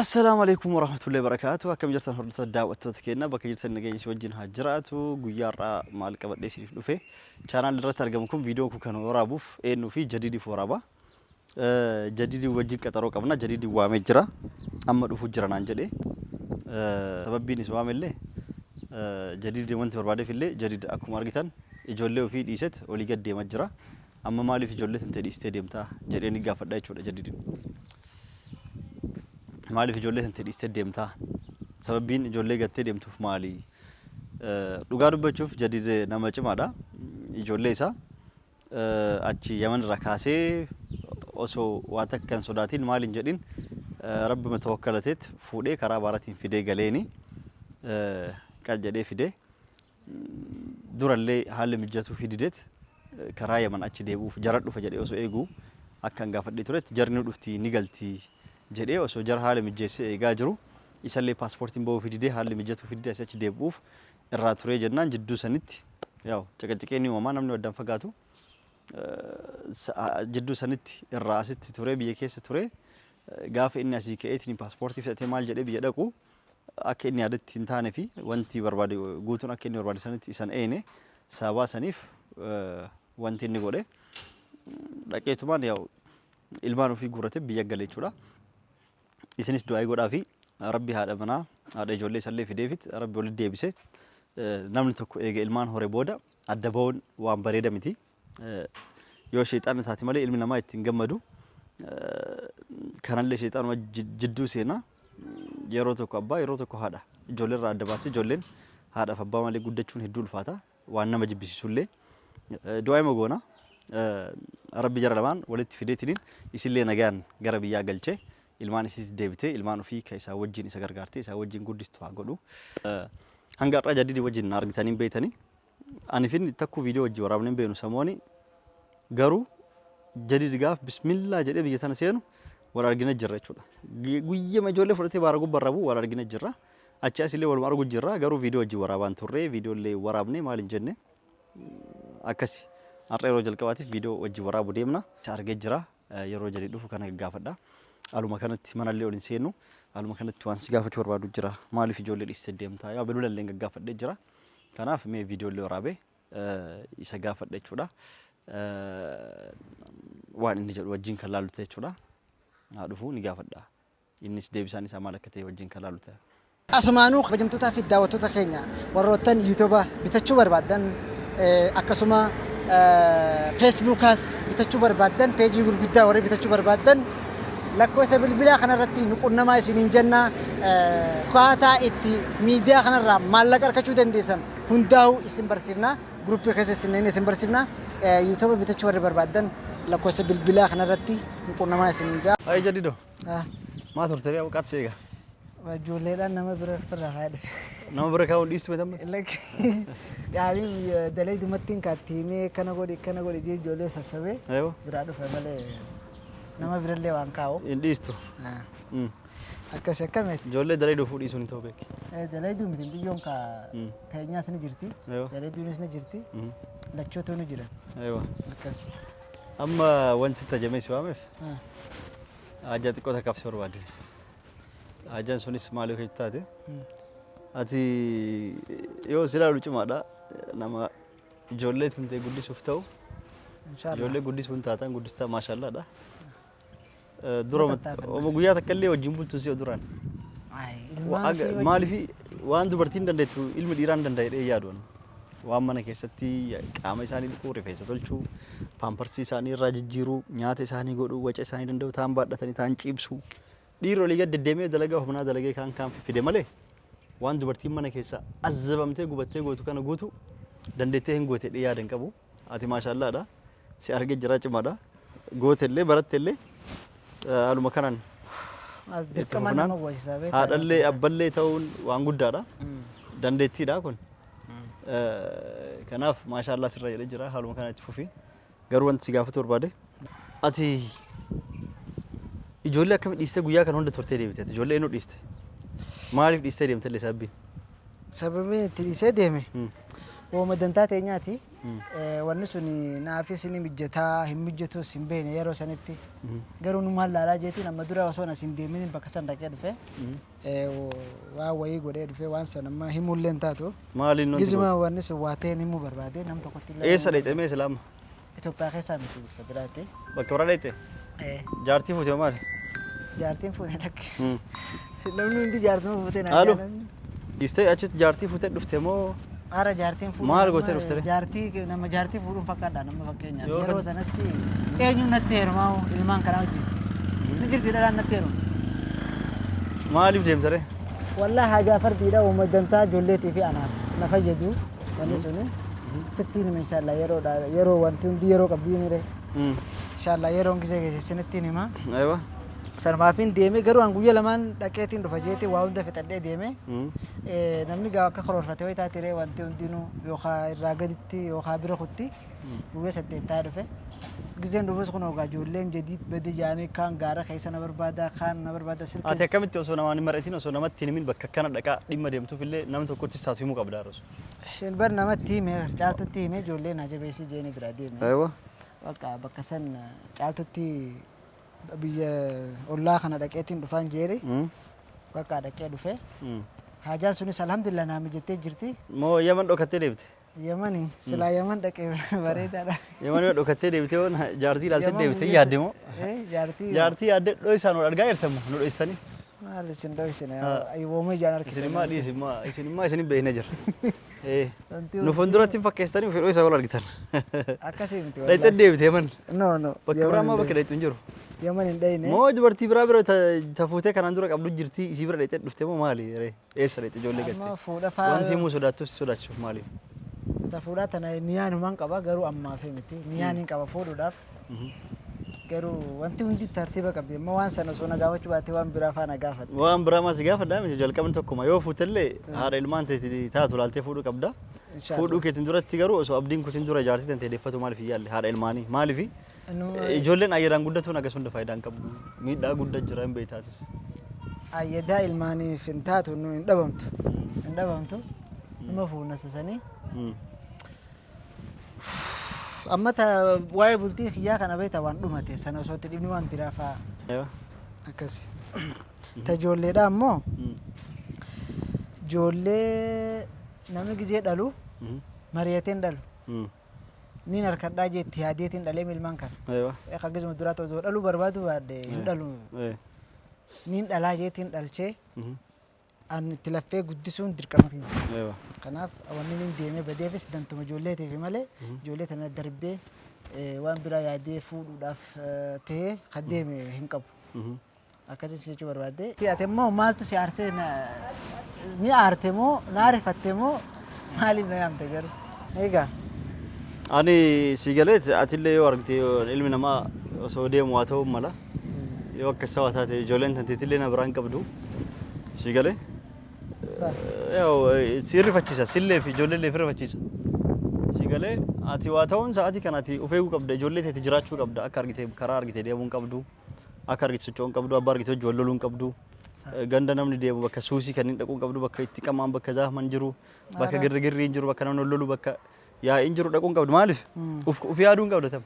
Assalaamu alaikum warahmatullahi wabarakaatu. Akkam jirtan, hordoftoota, daawwattoota keenya? Bakka jirtan nageenya isin wajjin haa jiraatu. Guyyaa har'aa maal qabadhee isiniif dhufe? Channel irratti argamu kun, viidiyoo kun kan waraabuuf eenyuu fi Jadiidiif waraaba. Jadiidii wajjin qaxaroo qabna. Jadiidii waamee jira. Amma dhufu jira naan jedhe. Sababbiin is waamellee, Jadiidii wanti barbaadeef illee, Jadiid akkuma argitan ijoollee ofii dhiiset olii gad deemaa jira. Amma maaliif ijoollee tantee dhiistee deemtaa jedhee ni gaafadha jechuudha Jadiidiin. Maaliif ijoollee tantee dhiistee deemtaa? Sababbiin ijoollee gattee deemtuuf maali? Dhugaa dubbachuuf, Jadiid nama cimaadha. Ijoollee isaa achi Yaman irraa kaasee osoo waa takka hin sodaatin, maal hin jedhin, Rabbima tawakkalateet fuudhee karaa baaratiin fidee galeeni qal jedhee fidee. Durallee haalli mijatuu fi dideet karaa Yaman achi deebi'uuf jara dhufa jedhee osoo eegu, akka hin gaafadhee turetti jarri ni dhufti, ni galti jedhee osoo jara haala mijeessee eegaa jiru, isallee paaspoortiin ba'uu fi didee, haalli mijatuu fi didee asii achi deebi'uuf irraa turee jennaan, jidduu sanitti yaa'u caqacaqee ni uumamaa, namni addaan fagaatu. Jidduu sanitti irraa asitti turee, biyya keessa turee, gaafa inni asii ka'eetiin paaspoortii fudhatee maal jedhee biyya dhaqu, akka inni yaadatti hin taane fi wanti barbaade guutuun akka inni barbaade sanitti isan eene. Sababaa saniif wanti inni godhe, dhaqeetumaan yaa'u ilmaan ofii guurrate biyya gale jechuudha. Isinis du'aa godhaa fi Rabbi haadha manaa, haadha ijoollee isallee fideefit Rabbi walitti deebise. Namni tokko eega ilmaan hore booda adda ba'uun waan bareeda miti. Yoo sheexaana taate malee ilmi namaa ittiin gammadu. Kanallee sheexaanuma jidduu seena. Yeroo tokko abbaa, yeroo tokko haadha. Ijoollee irraa adda baasee ijoolleen haadhaaf abbaa malee guddachuun hedduu ulfaata. Waan nama jibbisiisullee. Du'aa ima goona. Rabbi jara lamaan walitti fideetiniin isillee nagaan gara biyyaa galchee, ilmaan isiitti deebitee, ilmaan ofii ka isaa wajjin isa gargaartee isaa wajjin guddistu haa godhu. Hanga har'aa Jadiidii wajjin na argitanii hin beektanii. Ani finni takkuu viidiyoo wajjin waraabnee hin beeknu samooni, garuu Jadiid gaaf bismillaa jedhee biyya tana seenu wal argina jirra jechuudha. Guyyama ijoollee fudhatee baara gubbarra bu'u wal argina jirra. Achi asillee waluma argu jirra, garuu viidiyoo wajjin waraabaan turre, viidiyoo illee waraabne maal hin jenne akkasi. Har'a yeroo jalqabaatiif viidiyoo wajjin waraabu deemna. Isa argee jira. Yeroo Jadiid dhufu kana gaggaafadha. Aluma kanatti manallee ol hin seenu. Aluma kanatti waan si gaafachuu barbaadu jira. Maaliif ijoollee dhiistee deemtaa? Yaa bilbila illee gaggaafadhee jira. Kanaaf mee viidiyoo illee waraabee isa gaafadha jechuudha. Waan inni jedhu wajjin kan laalu ta'e jechuudha. Haa dhufu, ni gaafadha. Innis deebisaan isaa maal akka ta'e wajjin kan laalu ta'e. Asumaanuu, kabajamtootaa fi daawwattoota keenya, warroottan YouTube bitachuu barbaaddan, akkasuma Facebookaas bitachuu barbaaddan, peejii gurguddaa warri bitachuu barbaaddan, lakkoofsa bilbilaa kanarratti nu qunnamaa isiniin jenna. Akkaataa itti miidiyaa kanarraa maallaqa argachuu dandeessan hundaa'uu isin barsiifna. Guruppii keessa isin isin barsiifna. YouTube bitachuu warri barbaaddan lakkoofsa bilbilaa kanarratti nu qunnamaa isiniin jaa. Ayi Jadido. Maa turte ree? Qaxsi eega. Ijoolleedhaan nama bira ofirraa kaa'ee dhufe. Nama bira kaa'uun dhiistu beekammas. Yaaliin dalee dumattiin kaatti himee, kana godhi, kana godhi jee ijoollee sassobee Eewa. biraa dhufe malee nama birallee waan kaa'u. Hin dhiistu. Akkasi akkamitti? Ijoollee dalee dhufuu dhiisuun hin ta'u beeki. Dalee miti, xiyyoon ka teenyaas ni jirti. Eewa. Dalee duunis ni jirti. Lachootu ni jiran. Eewa. Akkasi. Amma wanti sitti ajamee si waameef hajaa xiqqoo takkaaf si barbaade. Hajaan sunis maal yoo taate, ati yoo si ilaalu cimaadha. Nama ijoollee tantee guddisuuf ta'u. Inshaallah. Ijoollee guddisuun taataan guddistaa, maashaallaadha. Dura Tattaafannaa. oma guyyaa takka illee wajjin bultuun si'a duraan. Ay, ilmaan ofii wajjin- Maaliif waan dubartiin dandeettu ilmi dhiiraan danda'a jedhee yaadu ani. Waan mana keessatti qaama isaanii dhiquu, rifeensa tolchuu, paamparsii isaanii irraa jijjiiruu, nyaata isaanii godhuu, waca isaanii danda'u, taan baadhatanii taan ciibsuu. Dhiirri olii gad deddeemee dalagaa humnaa dalagee kaan kaan fide malee, waan dubartiin mana keessa azzabamtee gubattee gootu kana guutu dandeettee hin goote jedhee yaada hin qabu. Ati maashaallaadha. Si argee jira, cimaadha. Goote illee, baratte illee, haaluma kanaan Maal itti dirqama fufnaan nama goosisaa beektaa? Haadhallee abballee ta'uun waan guddaadha. Dandeettiidha kun. Kanaaf maashaallaa sirra jedhee jira, haaluma kana itti fufi. Garuu wanti si gaafatu barbaade, ati ijoollee akkami dhiistee guyyaa kana hunda turtee deebite? Ati ijoollee eenyu dhiiste? Maaliif dhiistee deemte illee sababbiin? Sababiin itti dhiisee deeme wooma dantaa teenyaati. Wanni sun naafis ni mijataa hin mijatus hin beekne yeroo sanitti. Garuu numaan laalaa jeetiin amma dura osoo as hin deemin bakka san dhaqee dhufe. Waan wayii godhee dhufe, waan san amma himuullee hin taatu. Maaliin wanti Gizuma goote? Wanni sun waa ta'een himuu barbaade nam tokkotti illee. Eessa dhayxe mee islaama? Itoophiyaa keessaa miti, bakka biraatti. Bakka biraa dhayxe? Jaartii fuute maali? Jaartiin fuute lakki. Namni hundi jaartuma fuute naa Haaloo. jaalanni. Dhiistee achitti jaartii fuutee dhufte moo? Ara jaartiin fuudhuun Maal amma gootee dhufte ree? Jaartii nama jaartii fuudhuun fakkaadha nama fakkeenyaaf. Yoo Yeroo sanatti eenyuun natti heerumaa ilmaan kanaa wajjin? Ni jirti dhalaan natti heerumu. Maaliif deemte ree? Wallaahi haajaa fardiidha, uuma dantaa ijoolleetii fi anaaf na fayyadu wanni suni. Sittiin hima inshallah, yeroodha, yeroo wanti hundi yeroo qabdii mire. Inshallah yeroon gisee geesse sinittiin hima. Aywa. Sanumaafin deeme, garuu an guyya lamaan dhaqeetiin dhufa jeetii waa hunda fixadhee deeme. Namni gaa akka karoorfate wayi taate ree, wanti hundinuu yookaan irraa gaditti yookaan bira kutti guyya 8 taa'ee dhufe. Gizeen dhufus kun ogaa ijoolleen jadiid bade jaanii kaan gaara keessa na barbaada, kaan na barbaada silkii. Ati akkamitti osoo namaan hin mari'atin, osoo namatti hin himin bakka akkana dhaqaa dhimma deemtuuf illee nama tokkottis taatu himuu qabda arrosu. Hin bar, namatti hime, Caaltutti hime, ijoollee na jabeessii jeeni biraa deeme. Aywa. Bakka bakka san Caaltutti biyya ollaa kana dhaqeetiin dhufaan jeeri. Bakka dhaqee dhufe. Haajaan sunis alhamdulillah naa mijattee jirti. Moo Yaman dhokattee deebite? Yamani silaa Yaman dhaqee bareedaadha. Yaman yoo dhokattee deebite yoo jaartii ilaaltee Yaman deebite guyyaa yaadde moo? Jaartii. Jaartii yaaddee dho'isaan ol argaa jirtamu nu dho'istanii. Maal isin dho'isine, wooma ijaan argitan. Isinimmaa dhiisimmaa, isinimmaa isin beekne jira. Wanti Nu fuulduratti hin fakkeessitanii ofii dho'isaa ol argitan. Akkasii miti. Dhaqxee deebite Yaman. No, no. Bakka biraa ammoo bakka dhaqxu hin jiru. Yaman hin dhayne. Moo dubartii biraa bira tafuutee kanaan dura qabdu jirti, isii bira dhaqxee dhufte moo maali ree? Eessa dhaqxe ijoollee Amma gatte? fuudha faa. Wanti himuu sodaattus sodaachisuuf maali? Ta fuudhaa tana niyaan human qaba, garuu ammaaf miti. Niyaan hin qaba fuudhuudhaaf. Garuu wanti hundi tartiiba qabdi. Amma waan sana osoo na gaafachuu baate waan biraa faa na gaafatte. Waan biraa maa si gaafadhaa miti, jalqabni tokkuma, yoo fuutellee haadha ilmaan teeti taatu laaltee fuudhuu qabda. Inshallah. Fuudhuu keetiin duratti garuu osoo abdiin kutin dura jaartii tantee deeffatu maaliif hin yaalle haadha ilmaanii? Maaliif? Ijoolleen ayyaadaan guddatuun hagas hunda faayidaa hin qabdu. Miidhaa guddaa jira hin beektaatis. Ayyadaa ilmaaniif hin taatu nu hin dhabamtu. Hin dhabamtu. Numa fuuna sasanii. Amma ta waa'ee bultii kiyyaa kana beekta, waan dhumate sana osoo itti dhibni waan biraa faa akkasi. Ta ijoolleedha ammoo, ijoollee namni gizee dhalu mari'ateen dhalu. Niin harkadhaa jeetti yaadeetiin dhalee ilmaan kana. Akkasuma duraatti osoo dhaluu barbaadu baadhe hin dhalu. Niin dhalaa jeetiin dhalchee an itti laffee guddisuun dirqama kiyya. Kanaaf wanni inni deemee badeefis dantuma ijoolleetiif malee ijoollee tana darbee waan biraa yaadee fuudhuudhaaf ta'ee kan deeme hin qabu. Akkasii jechuu barbaadde. Ati immoo maaltu si aarsee, ni aarte moo na arifatte moo maaliif na yaamte garuu? Egaa. Ani si galeet, atillee yoo argite ilmi namaa osoo deemu waa ta'uu mala. Yoo akkas waa taate ijoolleen tanteetillee na biraan qabdu. Si galee. Yaw si rifachiisa, sillee fi ijoollee illee rifachiisa. Si galee, ati waa ta'uun sa'aatii kana ati of eeguu qabda, ijoollee teeti jiraachuu qabda, akka argite karaa argite deemuu hin qabdu, akka argite socho'uu hin qabdu, abbaa argite hojii wal loluu hin qabdu. Ganda namni deemu bakka suusii kanneen dhaquu hin qabdu, bakka itti qamaan, bakka zaafaman jiru, bakka girrigirriin jiru, bakka namni wal lolu, bakka yaa'iin jiru dhaquu hin qabdu. Maaliif? Uf yaaduu hin qabdu tam.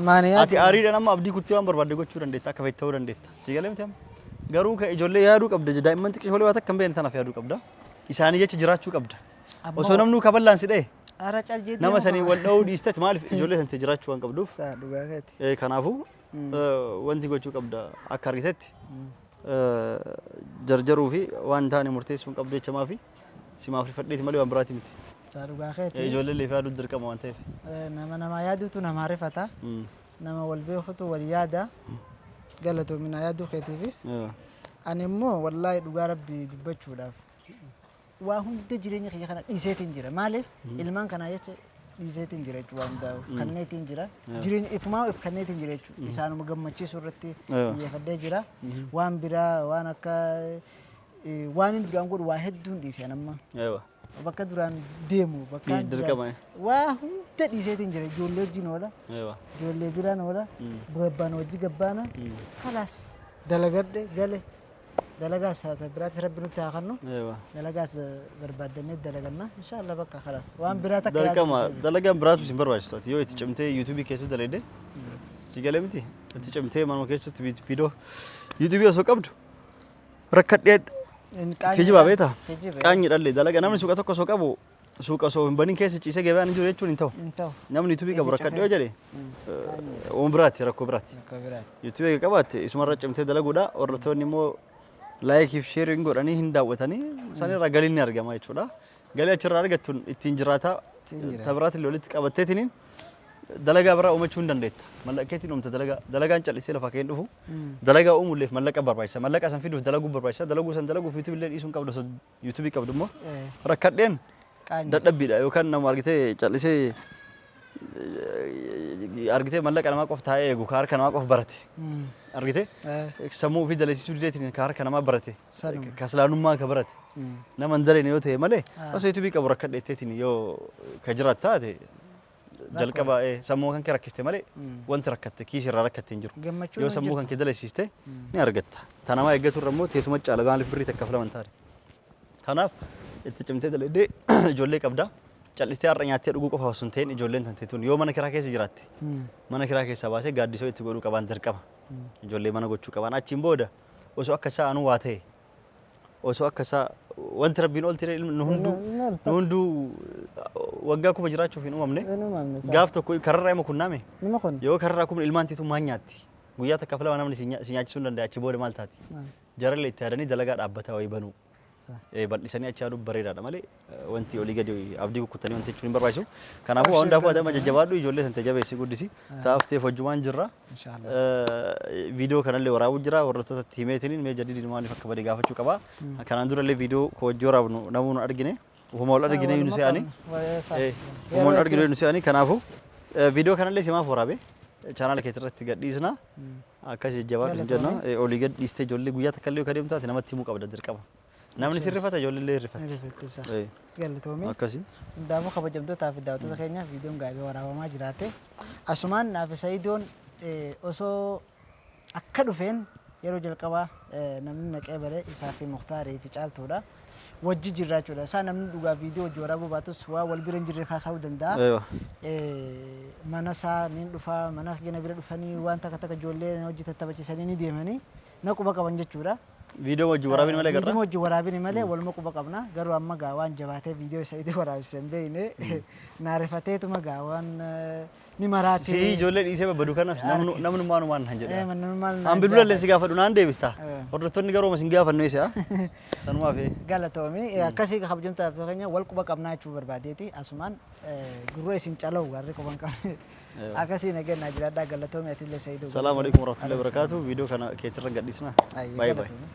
Maani? Ati aariidhaan amma abdii kuttee waan barbaadde gochuu dandeetta, akka feete ta'uu dandeetta. Si galee miti amma? Garuu kan ijoollee yaaduu qabda, daa'imman xiqqishoolee waan takka hin beekne tanaaf yaaduu qabda. Isaanii jecha jiraachuu qabda. Osoo namnuu kaballaan si dha'e Ara cal jeetii nama sanii wal dha'uu dhiisteet, maaliif ijoollee santee jiraachuu waan qabduuf. Dhugaa keeti. Kanaafuu wanti gochuu qabda akka argitetti jarjaruu fi waan taane murteessuu hin qabdu jecha maafi simaaf rifadheeti malee waan biraati miti. Dhugaa keeti. Ijoollee illee yaaduu dirqama waan ta'eef. Nama namaa yaaduutu namaa rifata. Nama wal beekutu wal yaada. Galatoominaa yaaduu keetiifis. Ani immoo wallaahi dhugaa rabbii dubbachuudhaaf waa hunda jireenya kiyya kana dhiiseetiin jira. Maaliif? Ilmaan kanaa jecha dhiiseetiin jira jechuudha, waan hundaa'u. Kanneetiin jira. Jireenya ifumaa if kanneetiin jira jechuudha. Isaanuma gammachiisuu irratti xiyyeeffadhee jira. Waan biraa waan akka waan inni duraan godhu waa hedduun dhiiseen amma. Bakka duraan deemu bakka Dirqama. Waa hunda dhiiseetiin jira. Ijoollee wajjin oola. Ijoollee biraan oola. Gabbaan wajji gabbaana. Kalaas dalagadhe gale. Dalagaas haa biraatis Rabbi nutti haa kennu. Eewa. Dalagaas barbaaddannee dalaganna. Inshallah bakka khalaas. Waan biraa takka Dirqama yaadu. Dalagaan biraatu sin barbaachisu ati yoo itti cimtee YouTubeii keessatti dalagde, si galee miti, itti cimtee manuma keessatti viidiyoo YouTubeii osoo qabdu rakkadhee kijibaa beektaa? Kijiba. Qaanyi dhalle dalaga namni suuqa tokko osoo qabu, suuqa osoo hin banin keessa ciisee gabaan hin jiru jechuun hin ta'u. Hin ta'u. Namni YouTubeii qabu rakkadhee yoo jedhe waan biraati, rakkoo biraati. Rakkoo biraati. YouTubeii qabaatte isumarra cimtee dalaguudha. Hordoftoonni immoo likeii fi shareiin godhanii hin daawwatanii, sanirraa galiin ni argama jechuudha. Galii achirraa argattuun ittiin jiraataa Ittiin jiraata. tabiraatiin walitti qabatteetiniin dalagaa biraa uumachuu hin dandeetta. Mallaqa keetiin uumta dalagaa. Dalagaan callisee lafaa ka'ee hin dhufu. Dalagaa uumuulleef mallaqa barbaachisa. Mallaqa san fiduuf dalaguu barbaachisa. Dalaguu san dalaguuf YouTubeii illee dhiisuu hin qabdu, osoo YouTubeii qabdu immoo rakkadheen Qaanyi. Dadhabbiidha yookaan nama argitee callisee argitee mallaqa namaa qofa taa'ee eegu, ka harka namaa qofa barate argitee sammuu ofii dalasiisuu dideetiin ka harka namaa barate, Sanuma. ka islaanummaa ka barate, nama hin dalene yoo ta'e malee, osoo YouTubeii qabu rakkadheetteetiin yoo ka jiraatu taate, jalqaba sammuu kan kee rakkiste malee wanti rakkatte kiisii irraa rakkatte hin jiru. Gammachuun Yoo hin sammuu jirtu. kan kee dalasiiste ni argatta. Ta namaa eeggatu irra immoo teetuma caala, maaliif birrii takka filaman taane. Kanaaf itti cimtee dalagdee, ijoollee qabda. Callistee har'a nyaattee dhuguu qofa osoo hin ta'in, ijoolleen tan teetuun yoo mana kiraa keessa jiraatte, mana kiraa keessaa baasee gaaddisoo itti godhuu qabaan dirqama. Ijoollee mana gochuu qabaan. Achiin booda osoo akka isaa anuu waa ta'e, osoo akka isaa wanti Rabbiin ol ture, nu hunduu waggaa 1000 jiraachuuf hin uumamne. Hin uumamne. Gaaf tokko kararraa ima kunnaame. Nima kun. Yoo kararraa kun ilmaan teetu maal nyaatti? Guyyaa takkaaf lama namni si nyaachisuu hin danda'a, achi booda maal taati? Jarallee itti yaadanii dalagaa dhaabbataa wayii banuu. Bal'isanii achi yaaduu bareedaadha malee wanti olii gadi abdii kukkutanii wanti jechuun hin barbaachisu. Kanaafuu waan hundaafuu adama jajjabaadhu, ijoollee san jabeessi, guddisi. Taafteef hojjumaan jirra. Inshallah. Viidiyoo kanallee waraabuu jira, hordoftootatti himeetiniin mee jadiidin maaliif akka bade gaafachuu qaba. Kanaan durallee viidiyoo koo hojii waraabnu namuu nu argine. Ufuma wal argine nu se'anii. Ufuma wal argine nu se'anii, kanaafuu viidiyoo kanallee simaaf waraabe chaanaala keetii irratti gadhiisna. Akkas jajjabaadhu hin jenna. Olii gad dhiistee ijoollee guyyaa takka illee yoo kadeemtu taate namatti himuu qabda dirqama. Namni si rifata, ijoollee illee rifatti. Rifatti. Galatoomii. Akkasii. Hundaafuu kabajamtootaa fi daawwattoota keenya, viidiyoon gaagee waraabamaa jiraate. Asumaan naaf Sa'idoon osoo akka dhufeen yeroo jalqabaa namni naqee bare isaa fi Muktaarii fi Caaltuudha. Wajji jirra jechuudha. Isaa namni dhugaa viidiyoo wajji waraabuu baatus waa wal bira hin jirre haasa'uu danda'a. Mana isaa ni dhufa, mana keenya bira dhufanii waan takka takka ijoollee hojii tattaphachiisanii ni deemanii na quba qaban jechuudha. Viidiyoo wajji waraabin malee Viidiyoo garra. wajji waraabini malee waluma quba qabna. Garuu amma gaa waan jabaatee viidiyoo isa itti waraabise hin beekne, naarifateetuma gaa waan ni maraate. Si ijoollee dhiisee babbadu kanas namnummaan han jedha. Namnummaan An bilbila illee si gaafadhu naan deebista. Hordoftoonni garuu sin gaafannu isa. Sanumaaf. Galatoomi. Akkasii kabajamtoota keenya, wal quba qabnaa jechuu barbaadeeti. Asumaan gurra isin calawu warri quban qabne. Akkasii nageenyaa jiraadhaa, galatoomi atillee Sayyidoo. Salaamu alaikum warahmatullahi wabarakatuh. Viidiyoo kana keetirra gadhiisna. Baay'ee Baay'ee baay'ee. galatoomi.